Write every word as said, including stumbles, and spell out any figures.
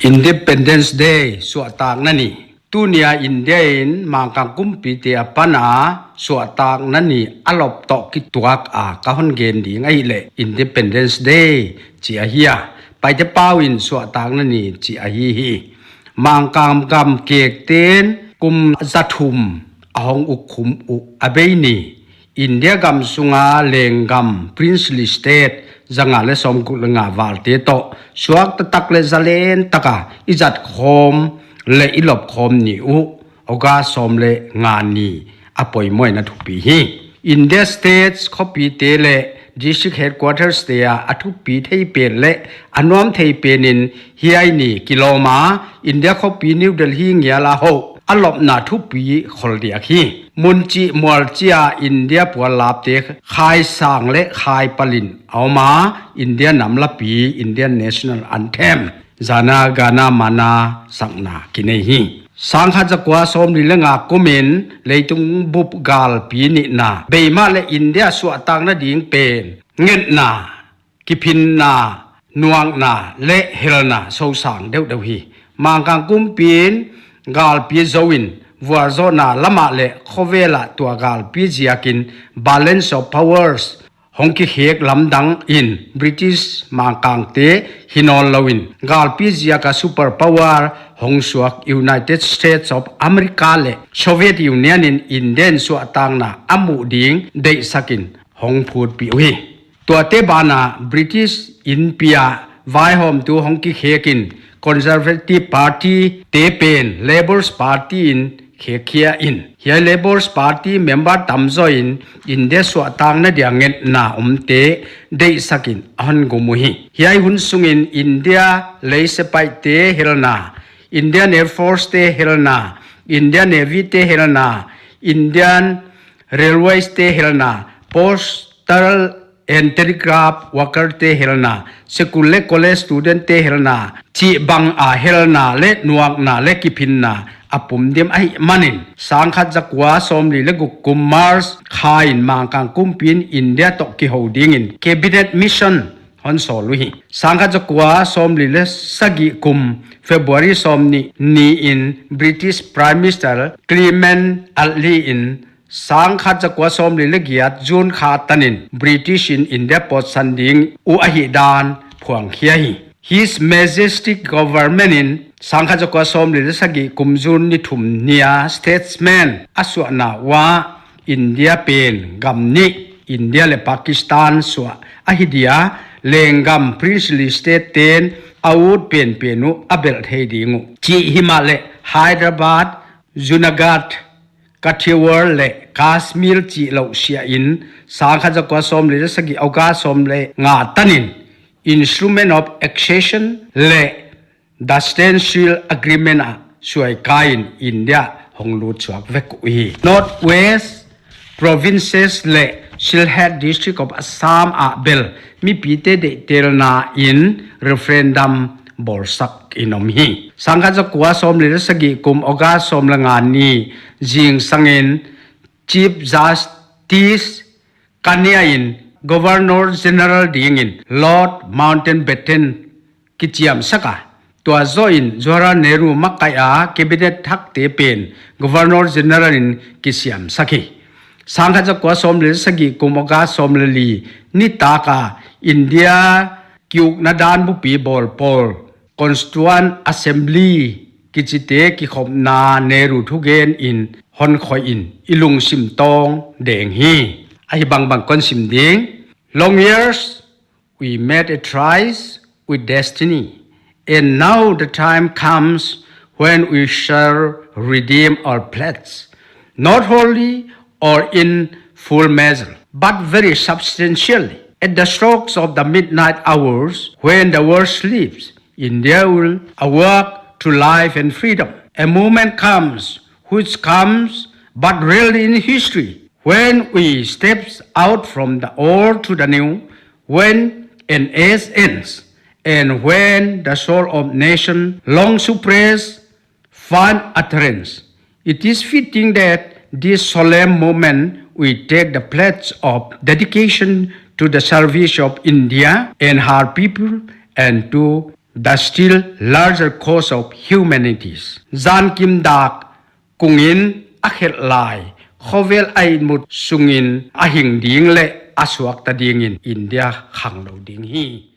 Independence Day, suahtakna ni. Tunia India in Mangkang kumpite apan a suahtakna ni a lop toh kituak a ka hon gen ding ahihleh Independence Day chi ahi a. Paite pau in suahtakna ni chi ahi hi. Mangkang gam kekten kum zathum a hong ukkhum uh a bei ni. India gam sunga lenggam, princely state, zanga leh sawmguk leh nga valte toh suakta tak leh zalen taka i zat khawm leh i lop khawm ni uh August sawm leh nga ni a poimohna thupi hi. India states khopite leh district headquarters te a a thupi thei pen leh a nuam thei pen in hiai ni kilawm a, India khopi New Delhi ngial a hoh a lopna thupi khol diak hi. Mun chih mual chih a India puallapte khai sang leh khai palin a om a, India nam lapi, Indian National Anthem, Jana Gana Mana sakna kinei hi. Sangkhat zakua sawmli leh nga kumin leitung bup galpi nihna, beimah leh India suahtakna ding pen ngetna, kiphinna, nuakna leh helna sosang deuhdeuh hi. Mangkang kumpi'n galpi zou in vualzohna lamah leh khovel ah tua galpi ziakin balance of powers hong kikhek lamdang in British Mangkangte hi nawnlou in galpi ziaka superpower hong suak United States of America leh Soviet Union in India suahtakna a muh ding deihsak in hong phutpih uhi. Tuate banah British India vaihawmtu hong kikhek in Conservative Party te pen Labour Party in khekkhia in, hiai Labour Party member tamzaw in India suahtakna dia ngetna omte deihsak in a hon gum uhi. Hiai hun sungin India leisepaihte helna, Indian Air Force te helna, Indian Navy te helna, Indian Railways te helna, Postal and Telegraph Worker te helna, school leh college student te helna chih bang a helna leh nuakna leh kiphinna a pum dim ahihmanin, sangkhat zakua sawmli leh guk kum March kha in Mangkang kumpi'n India toh kihou dingin Cabinet Mission hon sawl uhi. Sangkhat zakua sawmli leh sagih kum February sawmnih ni in British Prime Minister Clement Attlee in sangkhat zakua sawmli leh giat June kha tan in British in India pawtsan ding uh ahihdan phuangkhia hi. His Majestic Government in sangkhat zakua sawmli leh sagih kum June ni thum ni a statesman a suahna uah India pen gam nih, India leh Pakistan suah ahi dia, lenggam princely state ten a ut penpen uh a belh thei ding uh chih himahleh Hyderabad, Junagadh, Kathiawar leh Kashmir chih louh siah in, sangkhat zakua sawmli leh sagih August sawm leh nga tan in Instrument of Accession leh the Standstill Agreement a suai kai in India hong lut suak vek uhi. North West Provinces leh Sylhet District of Assam ah bel mipite deihtelna in referendum bawlsak in om hi. Sangkhat zakua sawmli leh sagih kum August sawm leh nga ni zingsang in Chief Justice Kania in Governor General dingin Lord Mountbatten kichiamsak a, tua zoh in Jawaharlal Nehru makaih a cabinet thakte pen Governor General in kisiamsak hi. Sangkhat zakua sawmli leh sagih kum August sawm leh li nitak a India kiukna dan bupi bawl pawl Constituent Assembly kichite kikhopna Nehru thugen in hon khoih in i lungsim tawng deng hi. Ahi bangbang kon sim ding. Long years we made a try with destiny, and now the time comes when we shall redeem our pledge, not wholly or in full measure, but very substantially. At the strokes of the midnight hours, when the world sleeps, India will awake to life and freedom. A moment comes, which comes but rarely in history, when we step out from the old to the new, when an age ends, and when the soul of nation long suppressed find utterance. It is fitting that this solemn moment we take the pledge of dedication to the service of India and her people and to The still larger cause of humanity's, zankim dak kung in a khelh lai, khovel a itmut sung in a hing ding leh a suakta ding in India khanglou ding hi.